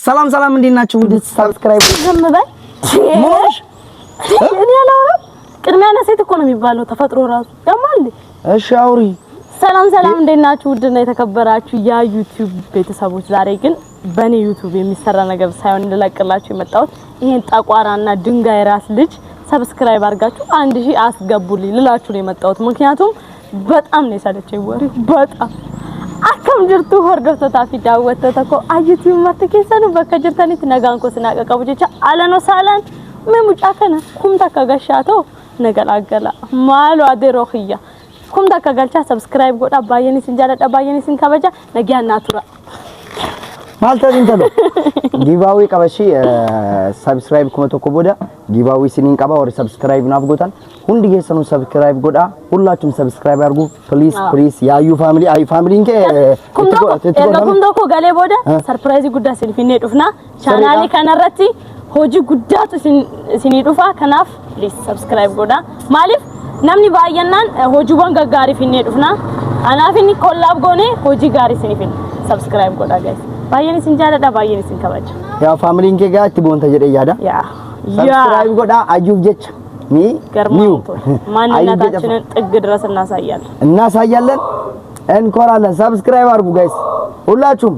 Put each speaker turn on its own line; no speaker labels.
ሰላም ሰላም፣ እንዴት ናችሁ? ውድ subscribe
ዝም በል።
ሞሽ።
እኔ አላወራም። ቅድሚያ ለሴት እኮ ነው የሚባለው ተፈጥሮ ራሱ ያማል።
እሺ አውሪ።
ሰላም ሰላም፣ እንዴት ናችሁ? ውድና የተከበራችሁ የ YouTube ቤተሰቦች፣ ዛሬ ግን በእኔ YouTube የሚሰራ ነገር ሳይሆን እንድለቅላችሁ የመጣሁት ይሄን ጠቋራና ድንጋይ ራስ ልጅ subscribe አድርጋችሁ 1000 አስገቡልኝ ልላችሁ ነው የመጣሁት። ምክንያቱም በጣም ነው የሰለቸኝ ወሬው በጣም። Akkam jirtu hordoftoota fi daawwattoota koo YouTube marti keessanuu, bakka jirtanitti nagaan koo sinaa qaqqabu jecha alano saalaan mee mucaa kana 1000 gashaatoo nagalaagala maaloo adeeroo kiyya 1000 galchaa, subscribe godhaa. Baay'een isin jaaladha, baay'een isin kabaja, nagaan naa tura.
Maal ta'in talo giveaway qabashi subscribe 1000 booda giveaway isiniin qaba. Warri subscribe naaf gootan hundi keessanuu subscribe godhaa. ሁላችሁም subscribe አድርጉ please, please. የአዩ family, አዩ family ን
1000 erga 1000 galee booda surprise guddaa isin finnee dhufna. Chaanaalii kanarratti hojii guddaatu isinii dhufa. Kanaaf please subscribe godhaa. Maaliif namni baay'annaan hojiiwwan gaggaarii finnee dhufna. Kanaaf inni collab goonee hojii gaarii isinii finna. Subscribe godhaa guys. Baay'een isin jaaladha, baay'een isin kabaja.
Yaa family n kee gaa itti boonta jedhee yaada.
Yaa.
Subscribe godhaa አዩፍ jecha ሚ ኒው
ማንነታችንን ጥግ ድረስ እናሳያለን።
እናሳያለን፣ እንኮራለን። Subscribe አድርጉ guys ሁላችሁም።